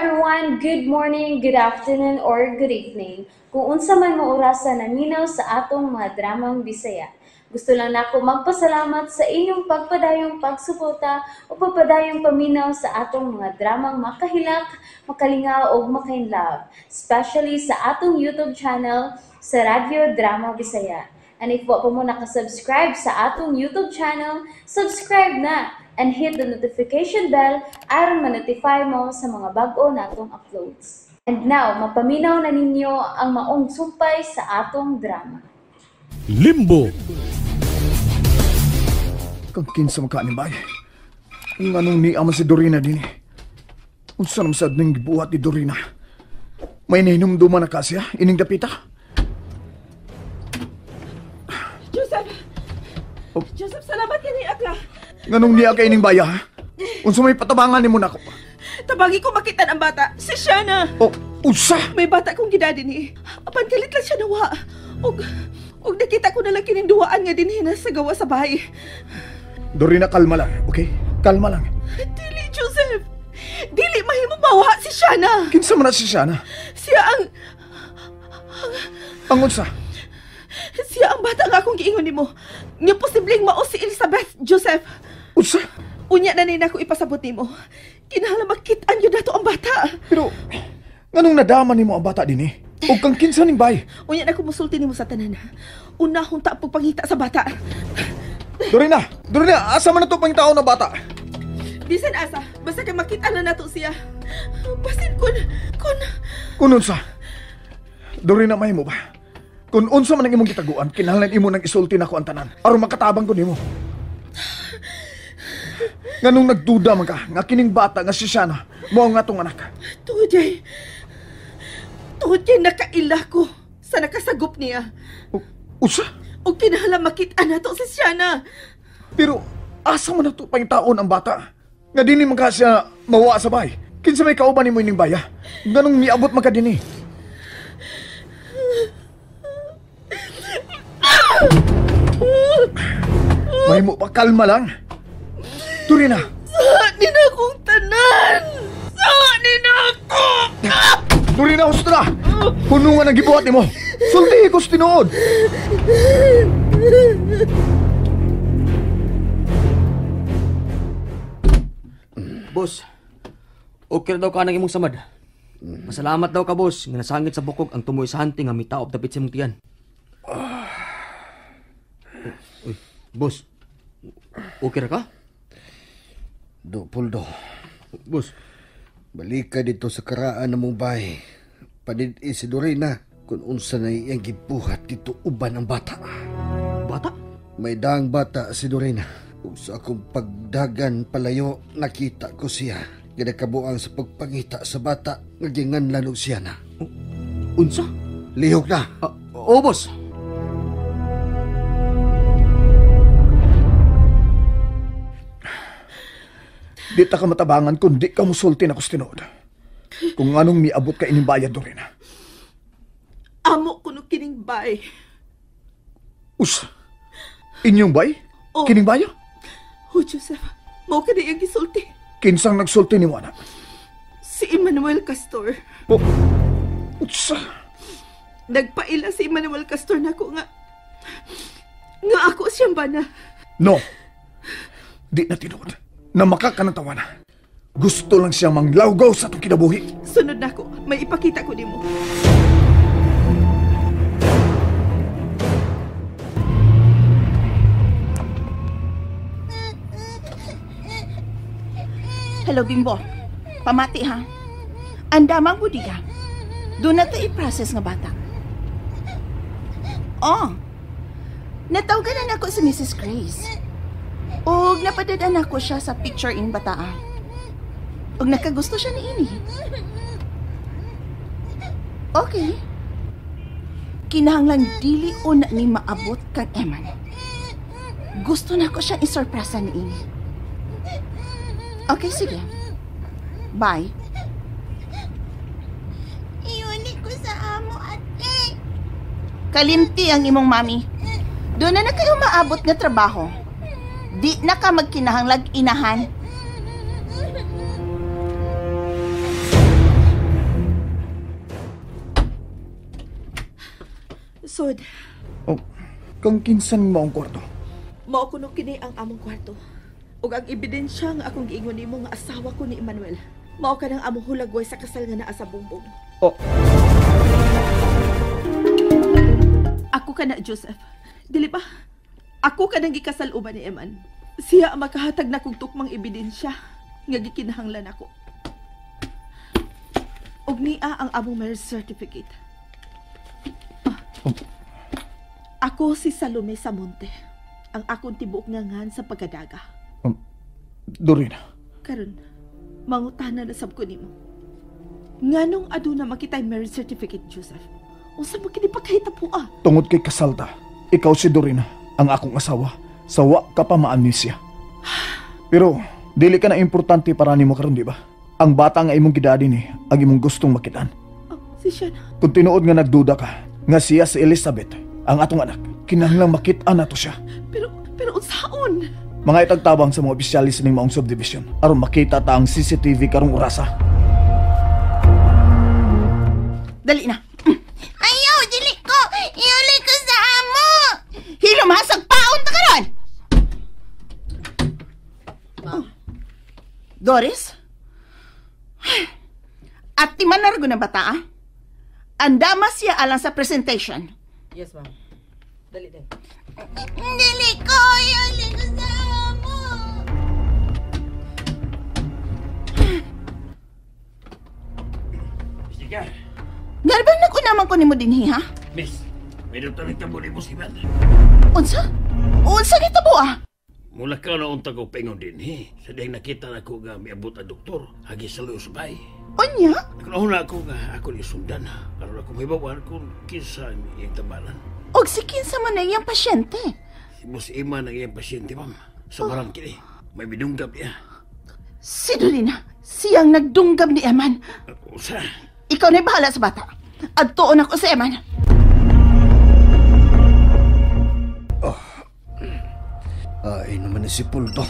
everyone! Good morning, good afternoon, or good evening. Kung unsa man mo orasa naminaw sa atong mga dramang Bisaya. Gusto lang nako magpasalamat sa inyong pagpadayong pagsuporta o pagpadayong paminaw sa atong mga dramang makahilak, makalingaw o makainlove, especially sa atong YouTube channel sa Radyo Drama Bisaya. And if wa pa mo nakasubscribe sa atong YouTube channel, subscribe na and hit the notification bell aron ma-notify mo sa mga bag-o natong uploads. And now, mapaminaw na ninyo ang maong sumpay sa atong drama. Limbo. Kang kinsa man ka ni bay. Nganong niya man si Dorina din eh. Unsa naman sad ning gibuhat ni Dorina? May nahinumduman na ka siya, ining dapita? Joseph! Oh. Joseph, salamat kini ka. Nganong niya ka ining baya, ha? Unsa may patabangan nimo nako? Tabagi ko makita ang bata. Si Shana. Oh, unsa? May bata kong gidadi ni. Apan kalit lang siya nawa. Og nakita ko na lang kining duwaan nga dinhi na sa gawa sa bahay. Dorina, kalma lang, okay? Kalma lang. Dili, Joseph. Dili mahimo mawa si Shana. Kinsa man na si Shana? Siya ang Ang unsa? Siya ang bata nga akong giingon nimo. Nga posibleng mao si Elizabeth, Joseph. Unsa? Unya na ni nako ipasabot nimo. Kinahanglan makit-an gyud nato ang bata. Pero nganong nadama nimo ang bata dinhi? Og kang kinsa ning bay? Unya na ko musulti nimo sa tanan. Unahon ta ang pagpangita sa bata. Dorina, Dorina, asa man na to pangitaon na bata? Bisan asa, basta kay makita na nato siya. Basin kun Kun unsa? Dorina, mahimo ba? Kung unsa man ang imong gitaguan, kinahanglan imo nang isulti nako ang tanan aron makatabang ko nimo. Nganong nagduda man ka nga kining bata nga si Shana mao ang atong anak? Tungod kay nakaila ko sa nakasagop niya. Usa? O kinahanglan makita nato si Shana. Pero asa man nato pangitaon ang bata? Nga dinhi man ka siya mawa sa bay. Kinsa may kauban nimo ining baya? Nganong miabot man ka dinhi? Mahimo pa, kalma lang. Dorina. Sa ni na akong tanan. Sa ni na ako. Dorina, husto na. Hunungan ang gibuhat nimo. Sultihi ko sa tinuod. Boss, okay na daw ka ng imong samad. Masalamat daw ka, boss, nga nasangit sa bukog ang tumoy sa hunting nga mitaob dapit sa imong tiyan. Uy, boss, okay ra ka? Do, Poldo. Boss. Balik ka dito sa karaan ng mong bahay. Padid-i si Dorina kung unsa na iyang gibuhat dito uban ang bata. Bata? May daang bata si Dorina. Ug sa akong pagdagan palayo, nakita ko siya. Ginakabuang sa pagpangita sa bata, nga ginganlan og siya na. Unsa? Lihok na. Oo, boss. Di ta ka matabangan kung di ka musulti na tinuod. Kung anong miabot ka ining bayad, Dorina. Amo kuno kining bay. Us, inyong bay? Oh. Kining bayo? Oh, Joseph, mao ka na iyang gisulti. Kinsang nagsulti ni Juana? Si Emmanuel Castor. Oh, utsa. Nagpaila si Emmanuel Castor nako nga ako siyang bana. No. Di na tinuod. Na makakanatawa na. Gusto lang siya manglawgaw sa itong kinabuhi. Sunod na ako. May ipakita ko nimo. Hello, Bimbo. Pamati ha. Andamang budiga. Doon na ito i-process nga bata. Oh. Natawagan na ako si Mrs. Grace. Og napadadaan ako siya sa picture in bataa. Og nakagusto siya ni ini. Okay. Kinahanglan dili una ni maabot kang Eman. Gusto na ko siyang isurpresa ni ini. Okay, sige. Bye. Iuni ko sa amo, ate. Kalimti ang imong mami. Doon na kayo maabot nga trabaho. Di na ka magkinahanglag inahan. Sod. Oh, kang kinsan maong kwarto? Mao kuno kini ang among kwarto. Ug ang ebidensya nga akong giingon nimo nga asawa ko ni Emmanuel. Mao ka nang among hulagway sa kasal nga naa sa bumbong. Oh. Ako ka na, Joseph. Dili ba? Ako ka nang gikasal uban ni Eman. Siya ang makahatag na kong tukmang ebidensya nga gikinahanglan ako. Ug niya ang among marriage certificate. Oh. Ako si Salome Samonte. Ang akong tibuok nga ngan sa pagkadaga. Dorina. Karon, mangutana na sab ko nimo. Nganong aduna makitay marriage certificate, Joseph? Unsa man kini pagkahitabo ah? Tungod kay kasalta, ikaw si Dorina, ang akong asawa. Sawa ka pa maamnesia. Pero dili ka na importante para nimo karon, di ba? Ang bata nga imong gidadi ni ang imong gustong makitaan. Oh, si Shana. Kung tinuod nga nagduda ka nga siya si Elizabeth, ang atong anak, kinahanglang makit-an nato siya. Pero unsaon? Mga itagtabang sa mga opisyalis ning maong subdivision aron makita ta ang CCTV karong orasa. Dali na. Ayaw, dili ko. Iuli ko sa amo. Hilom hasag paon ta karon. Oh. Doris? At timan na rago ng bata, ah? Andama siya alang sa presentation. Yes, ma'am. Dali din. Dili ko. Iuli ko sa amo. Sige. Garbang nag-unaman ko nimo dinhi, ha? Miss, may doktor nagtabo ni Boss Ivan. Unsa? Unsa gitabo, ah? Mula ka na unta ko pengon din, he. Sa diyang nakita na ko nga miabot ang doktor, hagi sa luyo sa bahay. Unya? Nakunahon ako nga ako ni sundan. Karon ako mahibawan kung kinsa ang iyang tabalan. Og si kinsa man ang iyang pasyente? Si Boss Iman ang iyang pasyente, ma'am. Sa barang kini, may bidunggab niya. Si Dorina, siyang nagdunggab ni Eman. Usa? Ikaw na'y bahala sa bata. Adtuon ako sa Eman. Oh. Ay naman ni si Poldo.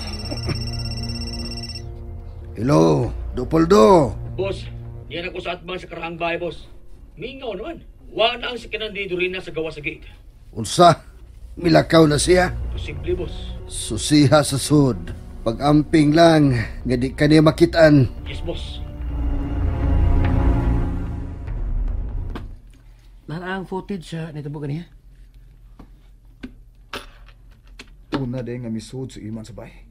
Hello, Do Poldo. Boss, yan ako sa atbang sa karaang bahay, boss. Mingaw naman. Wala ang sikinan ni Dorina sa gawa sa gate. Unsa? Milakaw na siya? Posible, boss. Susiha sa sud. Pag-amping lang, nga di ka niya makitaan. Yes, boss. Nara ang footage sa nito po kaniya? Una din nga misud sa iman sa bahay.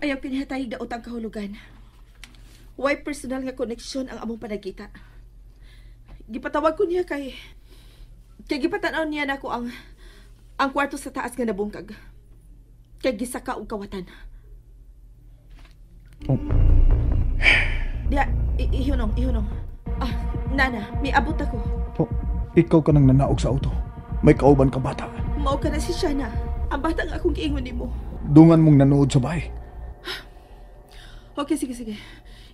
Ayaw pinahatayig daot ang kahulugan. Why personal nga koneksyon ang among panagita? Gipatawag ko niya kay gipatanaw niya nako ang kwarto sa taas nga nabungkag. Kay gisaka og kawatan. Oh. Diya, ihunong, ihunong. Ah, nana, miabot ako. Oh, ikaw ka nang nanaog sa auto. May kauban ka bata. Mao ka na si Shana. Ang bata nga akong giingon nimo. Dungan mong nanood sa bahay. Okay, sige, sige.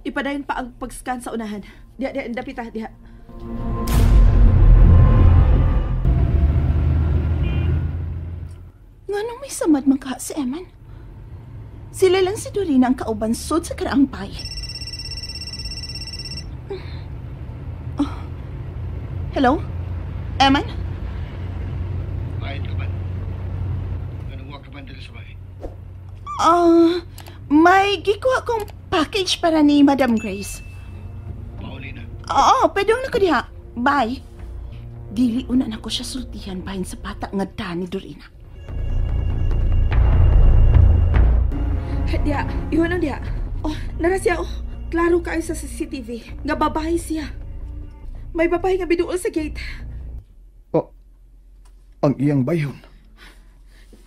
Ipadayon pa ang pag-scan sa unahan. Diha, diha, dapita, diha. Nganong may samad man ka si Eman? Sila lang si Dorina ang kauban sud sa karaang bay. Oh. Hello? Eman? Bayad ka ba? Anong wa ka ba diri sa bahay? May gikuha kong package para ni Madam Grace. Pauli na. Oo, pwede na ko diha. Bye. Dili una na ko siya sultihan bahin sa bata nga da ni Dorina. Diha, iwan diha. Oh, nara siya, oh. Klaro kayo sa CCTV. Nga babae siya. May babae nga biduol sa gate. Oh, ang iyang bayon.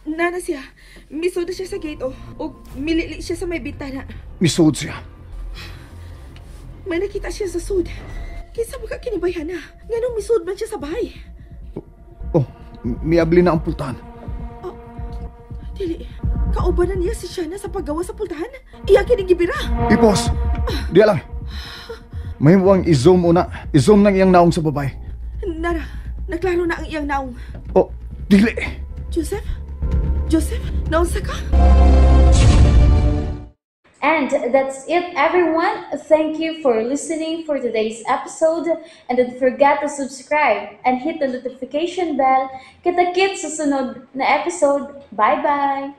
Nana siya. Misod na siya sa gate, oh. O milili siya sa may bintana. Misod siya? May nakita siya sa sud. Kinsa mo ka kinibayhan na? Nganong misod man siya sa bahay? Oh, miabli na ang pultahan. Oh, dili. Kauban na niya si Shana sa paggawa sa pultahan? Iya kinigibira. Ipos! Diya lang. May muwang i-zoom una. I-zoom ng iyang naong sa babae. Nara, naklaro na ang iyang naong. Oh, dili. Joseph? Joseph, naunsa ka? And that's it, everyone. Thank you for listening for today's episode. And don't forget to subscribe and hit the notification bell. Kita-kits sa sunod na episode. Bye-bye!